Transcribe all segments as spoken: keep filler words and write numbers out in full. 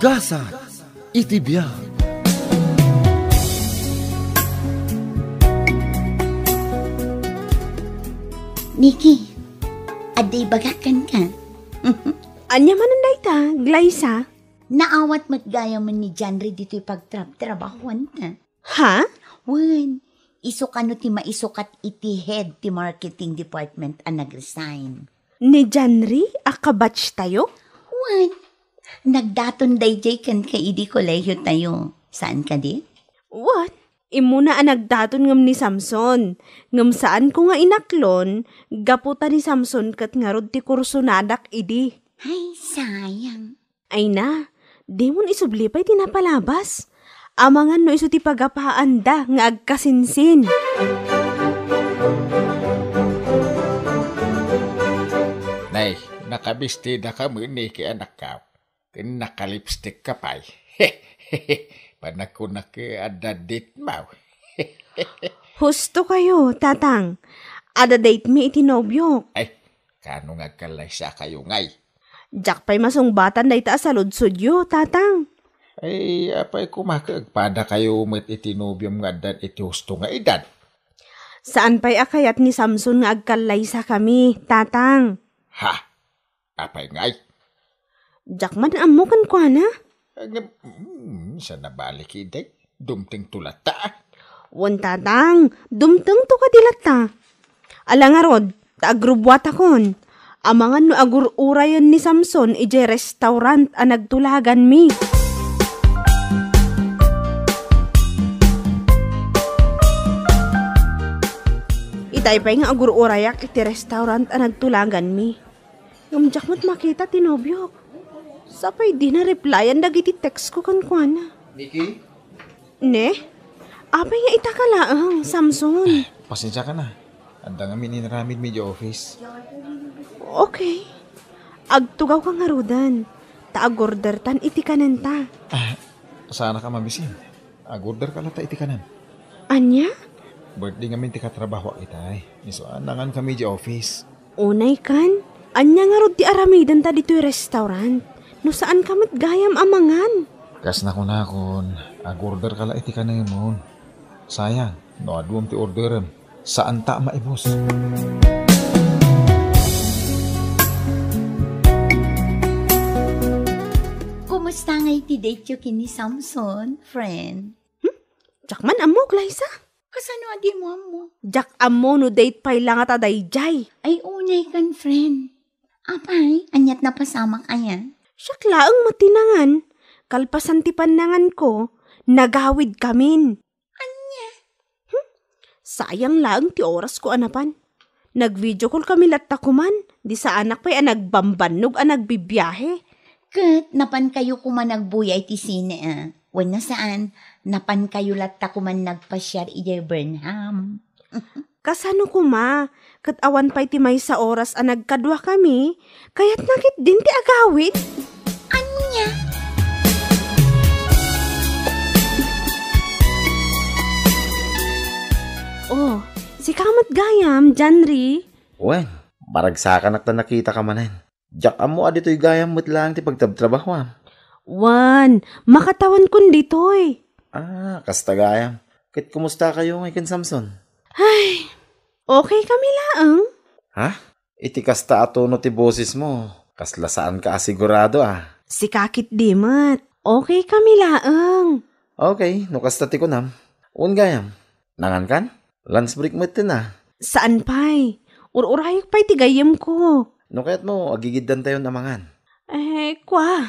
Gasat iti biag. Nikki, adda ibagak kenka. Ania manen dayta, Glyza? Naawat met gayamen ni Janry ditoy pagtrabtrabahuanta. Ha? Wen, isu kano ti maisukat iti head ti marketing department a nag-resign. Ni Janry a kabatch tayo? Wen, nagdaton daydiay kenka idi kolehiyo tayo. Saan kadi? What? Immuna a nagdaton ngem ni Samson. Ngem saanko nga inaklon, gapu ta ni Samson ket ngarud ti kursonadak idi. Ay, sayang. Ay na, dimon isubli pay ti napalabas. Amangan no isu ti pagapaanda nga agkasinsin. Nay, nakabistida ka met, Nikki, anakko. Ken nakalipstick ka pay. Panagkunak, adda date mo. Husto kayo, Tatang. Adda date mi iti nobiok. Ay, kano nga agkallaysa kayo ngay? Diak pay masungbatan dayta a saludsodyo, Tatang. Ay, apay koma ket agpada kayo met iti nobiom nga addan iti husto nga edad? Saan pay a kayat ni Samson nga agkallaysa kami, Tatang. Ha? Apay ngay? Diak man ammo kenkuana. Ngem, mm, sa nabalik idi, dumtengto latta. Wen, Tatang, dumtengto kadi latta. Ala ngarud, ta agrubbuatakon. Amangan no agur-urayen ni Samson idiay restaurant a nagtulaganmi. Itay pay nga agur-urayak iti restaurant a nagtulaganmi. Ngem diak met makita ti nobiok. Sapay di na-replyan dagiti text ko kenkuana. Nikki? Ne? Apay nga ita ka laeng, Samson? Pasensiakan a. Adda ngamin inaramidmi idiay office. Okay. Agtugawka ngaruden, ta agordertan iti kanenta. Ah, saanak a mabisin. Agorderka latta iti kanen. Ania? Birthday ngamin ti katrabahoak itay. Isu a nangankami idiay office. Unay kan, ania ngarud ti aramidenta ditoy restaurant? No saanka met gayam a mangan. Kas nakunakon, agorderka la iti kanemon. Sayang, no aduem ti orderem, saanta a maibus. Kumusta ngay ti dateyo ken ni Samson, friend? Hmm? Diak man ammo, Glyza. Kasano a dimo ammo? Diak ammo no date pay la ngata daydiay. Ay, unay kan, friend. Apay, aniat napasamak aya? Siak laeng met ti nangan. Kalpasan ti pannanganko, nagawidkamin. Ania? Hmm? Sayang laeng ti orasko a napan. Nag-video call kami latta koman, di saanak pay a nagbambannog a nagbibiahe. Ket napankayo koman agbuyay ti sine, a? Wenno saan, napankayo latta koman nagpasiar idiay Burnham. Kasano koma? Ket awan pay ti maysa oras a nagkaduakami, kayatna ketdin ti agawid? Ania? Oh, sika met gayam, Janry? Wen, maragsakanak ta nakitaka manen. Diak ammo a ditoy gayam met laeng ti pagtrabtrabahoam. Wen, makatawankon ditoy. Ah, kasta gayam. Ket kumustakayo ngay ken Samson? Ay, okay kami laeng. Ha? Iti kasta a tono ti bosesmo, kasla saanka a sigurado a. Sika ketdi met. Okay kami laeng. Okay, no kasta ti kunam. Wen gayam. Nangankan? Lunch break metten a. Saan pay? Ur-urayek pay ti gayyemko. No kayatmo, agigiddantayon a mangan. Eh, kua.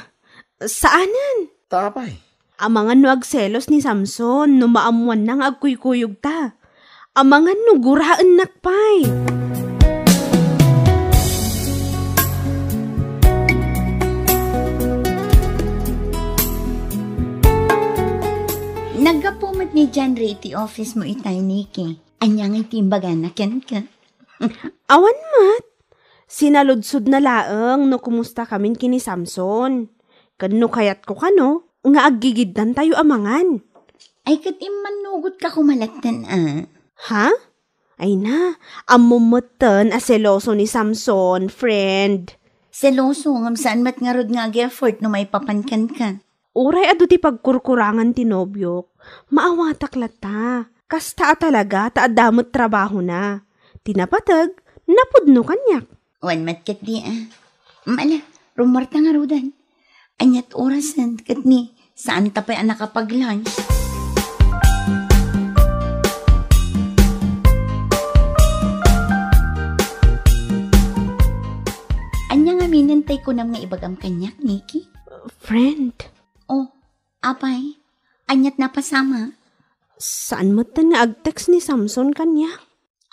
Saanen? Ta apay? Amangan no agselos ni Samson no maammoanna nga agkuykuyogta. Amangan no guraennak pay. Naggapu met ni Janry iti office mo itay, Nikki. Ania ngay ti imbagana kenka? Awan met. Sinaludsodna laeng no kumusta kamin ken ni Samson. Ken no kayatko kano nga aggigiddantayo a mangan. Ay, ket immannugotka koma latten a. Ha? Ay na, ammom metten a seloso ni Samson, friend. Seloso, ngem saan met ngarud nga ag-effort no maipapan kenka. Uray adu ti pagkurkurangan ti nobiok, maawatak latta. Kasta a talaga ta adda met trabahona. Ti napateg, napudno kaniak. Wen met ketdi, a. Mala, rummuarta ngaruden. Aniat orasen ket ni, saanta pay a nakapag-lunch. Ania ngamin tay kunam nga ibagam kaniak, Nikki? Friend. Oh, apay? Aniat napasamak? Saan metten nga ag-text ni Samson kaniak?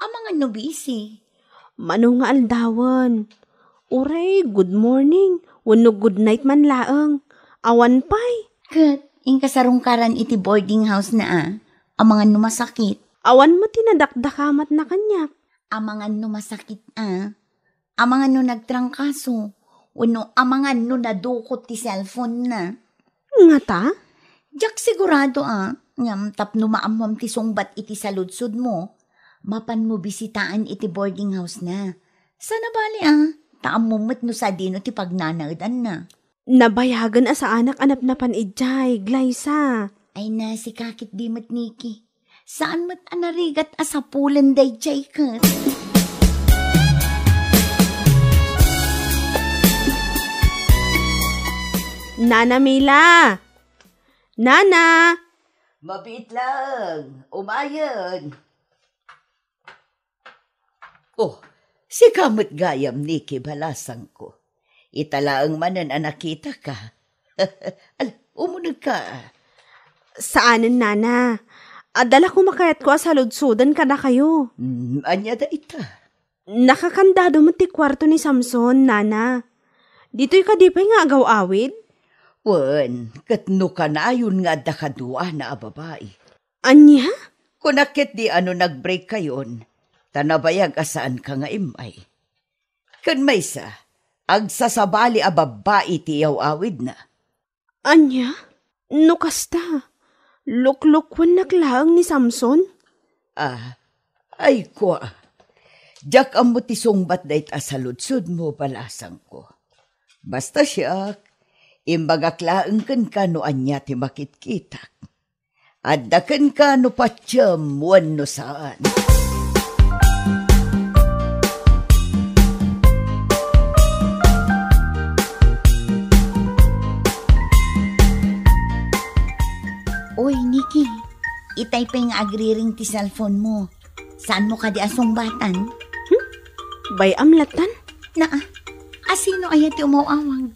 Amangan no busy. Mano nga aldawen? Uray, good morning, wenno good night man laeng. Awan pay. Ket, inka sarungkaran iti boarding house na, a. Amangan no masakit. Awan met ti nadakdakamatna kaniak. Amangan no masakit, a. Amangan no nagtrangkaso. Wenno amangan no nadukot ti cellphone na. Ngata? Diak sigurado, a, ngem tapno maammoam ti sungbat iti saludsodmo, mapanmo bisitaan iti boarding house na. Sana bali, a, ta ammom met no sadino ti pagnanaedanna. Nabayagen a saanak a napnapan idiay, Glyza. Ay na, sika ketdi met, Nikki. Saan met a narigat a sapulen daydiay ket. Nana Mila! Nana! Mabiit laeng, umayen. Oh, sika met gayam, Nikki, balasangko. Ita laeng manen a nakitaka. Ala, umunegka. Saanen, Nana. Adda la koma kayatko a saludsoden kadakayo. Hmm, ania dayta? Nakakandado met ti kuarto ni Samson, Nana. Ditoy kadi pay nga agaw-awid? Wen, ket no kanayon nga adda kaduana a babai. Ania? Kunak ketdi a no nag-break kayon, ta nabayag a saanka nga immay. Ken maysa, agsasabali a babbai ti iyaw-awidna. Ania? No kasta, luklukuennak laeng ni Samson? Ah, ay kua. Diak ammo ti sungbat dayta a saludsodmo, balasangko. Basta siak, imbagak laeng kenka no ania ti makitkitak. Adda kenka no patiem wenno saan. Oy, Nikki, itay pay nga agriring ti cellphone mo. Saanmo kadi a sungbatan? Hmm? Bay-am lattan? Naa, asino aya ti umaw-awag?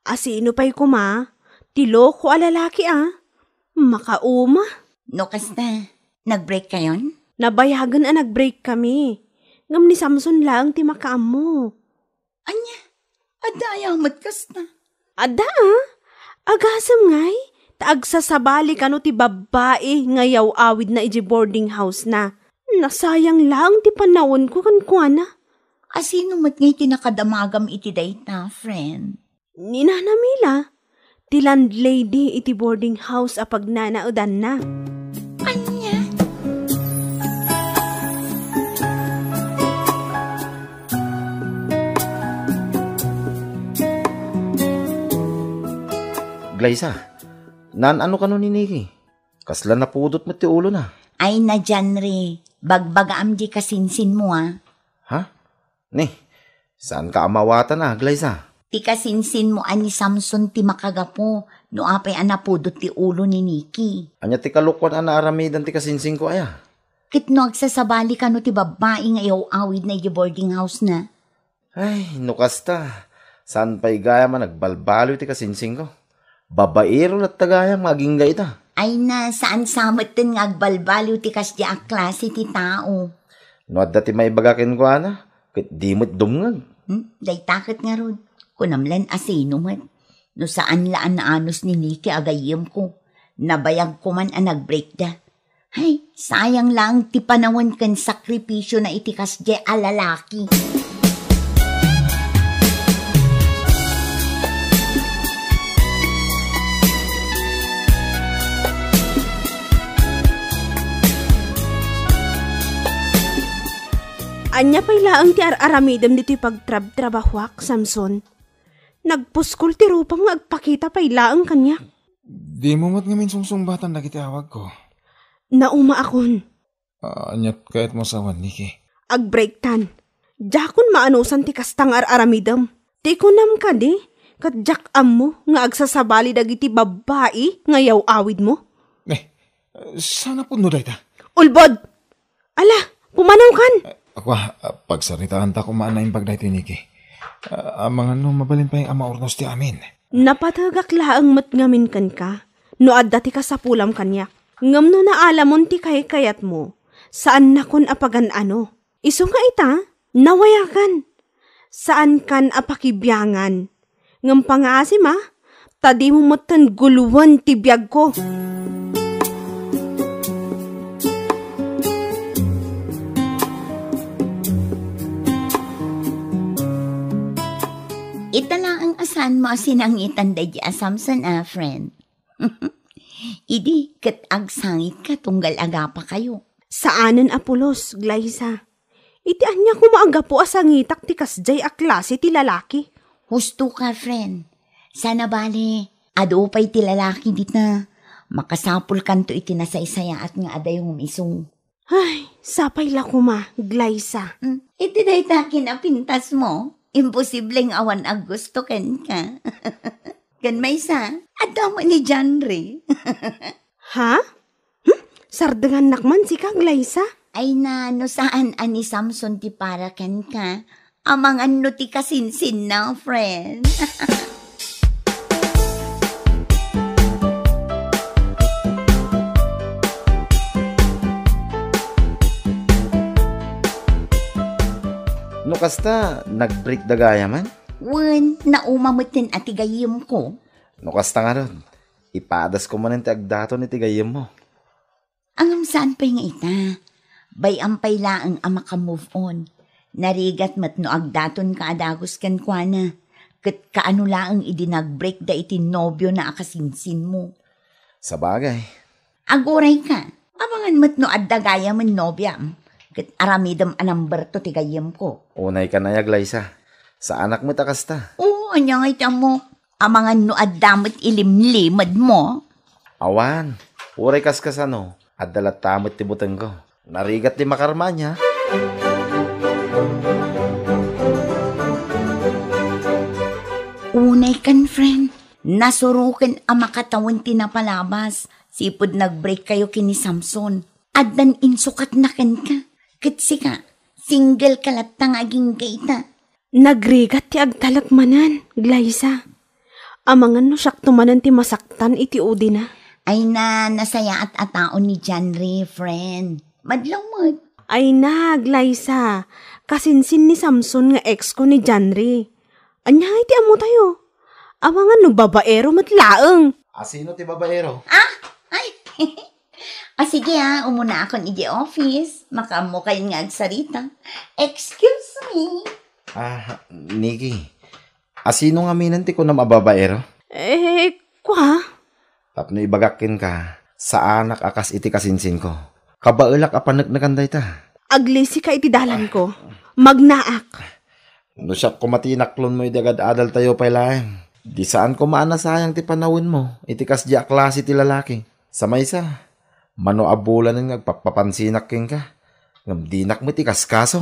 Asino pay koma? Ti loko a lalaki, a. Makauma. No kasta, nag-break kayon? Nabayagen a nag-break kami. Ngem ni Samson laeng ti makaammo. Ania? Adda aya met kasta? Adda, a. Agasem ngay, ta agsasabali kano ti babbai nga iyaw-awidna idiay boarding house na. Nasayang laeng ti panawenko kenkuana. Asino met ngay ti nakadamagam iti dayta, friend? Ni Nana Mila, ti landlady iti boarding house a pagnanaedanna. Ania? Glyza, naan-ano kano ni Nikki? Kasla napudot met ti ulona. Ay na, Janre, bagbagaam di kasinsinmo, a. Ha? Ni, saanka a mawatan, a, Glyza? Ti kasinsinmo a ni Samson ti makagapu no apay a napudot ti ulo ni Nikki. Ania ti kalokoan a naaramidan ti kasinsinko aya? Ket no agsasabali kano ti babbai nga iyaw-awidna idiay boarding house na? Ay, no kasta, saan pay gayam a nagbalbaliw ti kasinsinko? Babaero latta gayam nga agingga ita. Ay na, saan sa metten nga agbalbaliw ti kasdi a klase ti tao. No adda ti maibaga kenkuana, ket di met dumngeg. Hmm? Dayta ket ngarud, kunam lan asino met. No saan la a naanus ni Nikki a gayyemko, nabayagko man a nag-break da. Ay, sayang lang ti panawen ken sakripisio na iti kasdiay a lalaki. Ania pay laeng ti ar-aramidem ditoy pagtrabtrabahuak, Samson? Nagpuskol ti rupam nga agpakita pay laeng kaniak. Dimo met ngamin sungsungbatan dagiti awagko. Naumaakon. Ah, aniat kayatmo sa awan, Nikki? Agbreaktan. Diakon maanusan ti kasta nga ar-aramidem. Ti kunam kadi, ket diak ammo nga agsasabali dagiti babbai nga yaw-awidmo? Eh, saan a pudno dayta? Ulbod! Ala, pumanawkan! Eh, ako, ah, pagsaritaanta koma a naimbag daytoy, Nikki. Ah, amangan no mabalin pay a maurnos ti amin. Napategak laeng met ngamin kenka, no adda ti kasapulam kaniak. Ngem no naalamon ti kaykayatmo, saannakon a pagan-ano. Isu nga ita, nawayakan. Saankan a pakibiangan. Ngem pangaasim a, ta dimo metten guluen ti biagko. Ita laeng a saanmo a sinangitan daydi a Samson a, friend. Idi ket agsangitka tunggal agapakayo. Saanen a pulos, Glyza. Iti ania koma a gapu a sangitak ti kasdiay a klase ti lalaki? Husto ka, friend. Sana bale, adu pay ti lalaki dita. Makasapulkanto iti nasaysayaat nga adayom isu. Ay, sapay la koma, Glyza. Mm, iti dayta kinapintasmo, imposible nga awan aggusto kenka. Ken maysa, adda met ni Janry. Ha? Hmm? Sardengannak man sika, Glyza? Ay na, no saan a ni Samson ti para kenka, amangan no ti kasinsinna, friend. No kasta, nag-break da gayamen? Wen, nauma metten a ti gayyemko. No kasta ngarud, ipadasko manen ti agdaton iti gayyemmo. Ngem saan pay nga ita. Bay-am pay laeng a maka-move on. Narigat met no agdatonka a dagus kenkuana. Ket kaano laeng idi nag-break da iti nobiona a kasinsinmo? Sabagay. Agurayka, amangan met no adda gayamen nobiam. Ket aramidem a number two ti gayyemko. Unaykan aya, Glyza. Saanak met a kasta. Oo, ania ngay ti ammok? Amangan no adda met ilimlimedmo. Awan, uray kaskasano, adda latta met ti butengko. Narigat ti makarmania. Unaykan, friend. Nasuroken a makatawen ti napalabas. Sipud nag-break kayo ken ni Samson. Addan insukatna kenka. Ket sika, single ka latta nga agingga ita. Nagrigat ti agtalek manen, Glyza. Amangan no siakto manen ti masaktan iti udina. Ay na, nasayaat a tao ni Janry, friend. Madlaw met. Ay na, Glyza. Kasinsin ni Samson nga ex ko ni Janry. Ania ngay ti ammo tayo? Amangan no babaero met laeng. Asino ti babaero? Ah? Ay! Ah, sige ah, umuna akon iti office. Makaammo kayon nga agsarita. Excuse me. Ah, Nikki, asino ngaminen ti kunam a babaero? Eh, kua? Tapno ibagak kenka, saanak a kas iti kasinsinko. Kabaelak a paneknekan dayta. Aglisi ka iti dalanko. Magnaak. No siak koma ti inaklonmo idi agad-adaltayo pay laeng. Di saan koma a nasayang ti panawenmo iti kasdi a klase ti lalaki. Sa maysa, mano a bulanen nga agpappapansinak kenka, ngem dinak met ikaskaso.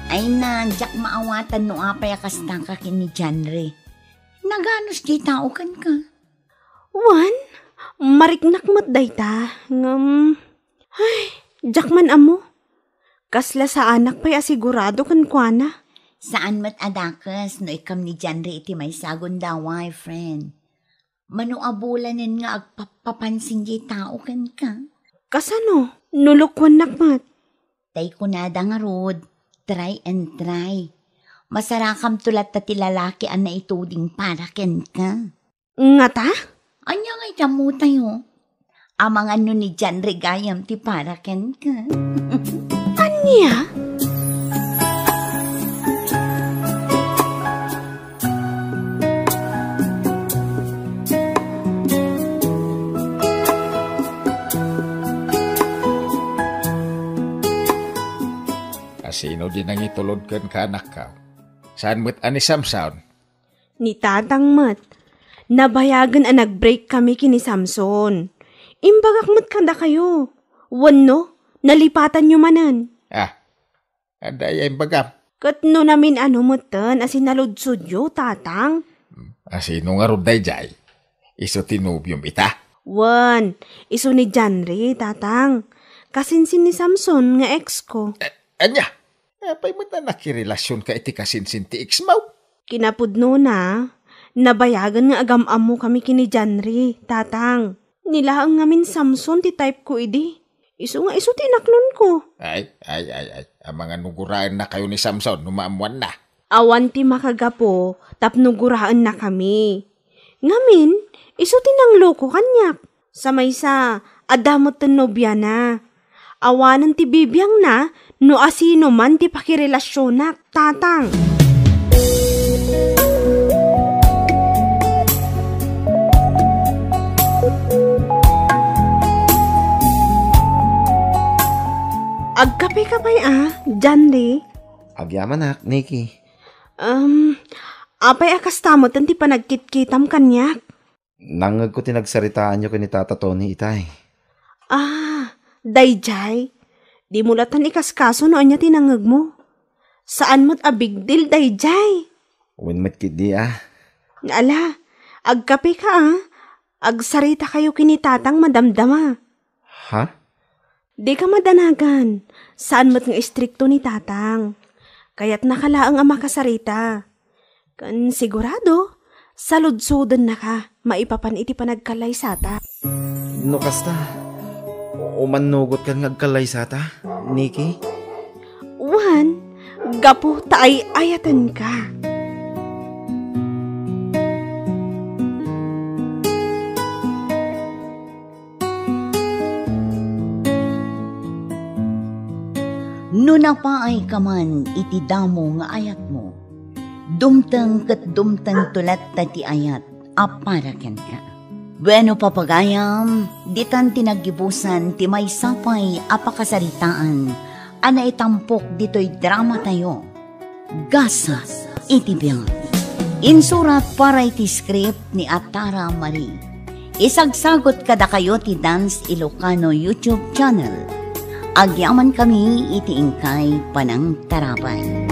Ay na, diak maawatan no apay a kastaka ken ni Janry. Naganus diay tao kenka? Wen, mariknak met dayta, ngem, ay, diak man ammo. Kasla saanak pay a sigurado kenkuana. Saan met a dakes no ikkam ni Janry iti maysa a gundaway, friend. Mano a bulanen nga agpappapansin diay tao kenka? Kasano? No lukuennak met? Tay kunada ngarud, try and try. Masarakamto latta ti lalaki a naituding para kenka. Ngata? Ania ngay ti ammo tayo? Amangan no ni Janry gayam ti para kenka. Ania? Sino di nangitulod kenka, anakko? Saan met a ni Samson? Ni tatang met. Nabayagen a nag-break kami ken ni Samson. Imbagak met kadakayo. Wenno, nalipatanyo manen. Ah, adda aya imbagam? Ket no namin-ano metten a sinaludsodyo, tatang? A sino ngarud daydiay? Isu ti nobiom ita? Wen, isu ni Janry, tatang. Kasinsin ni Samson nga ex ko. Eh, ania? Apay met a nakirelasionka iti kasinsin ti ex mo? Kinapudnona, nabayagen nga agam-ammo kami ken ni Janry, tatang. Ni laeng ngamin Samson ti type ko idi. Isu nga isu ti inaklonko. Ay, ay, ay, ay. Amangan no guraennakayo ni Samson no maammoanna. Awan ti makagapu tapno guraennakami. Ngamin, isu ti nangloko kaniak. Sa maysa, adda metten nobiana. Awanen ti bibiangna no asino man ti pakirelasionak, tatang. Agkape ka pay a, Janry? Agyamanak, Nikki. Um, apay a kasta metten ti panagkitkitam kaniak? Nangngegko ti nagsaritaanyo ken ni Tata Tony itay. Ah, daydiay. Dimo latta ikaskaso no ania ti nangngegmo. Saan met a big deal daydiay. Wen met ketdi a. Ala, agkape ka a. Agsarita kayo ken ni tatang madamdama. Ha? Dika madanagan. Saan met nga istrikto ni tatang. Kayatnaka laeng a makasarita. Ken sigurado, saludsodennaka maipapan iti panagkallaysata. No kasta, umannugotkan nga agkallaysata, Nikki? Wen, gapu ta ay-ayatenka. No napaayka man iti damo nga ayatmo, dumteng ket dumtengto latta ti ayat a para kenka. Wenno, papagayam, ditan ti naggibusan ti maysa pay a pakasaritaan a naitampok ditoy dramatayo. Gasat iti biag. Insurat para iti script ni Atara Marie. Isagsagot kadakayo ti Dance Ilocano YouTube channel. Agyamankami iti inkay panangtarabay.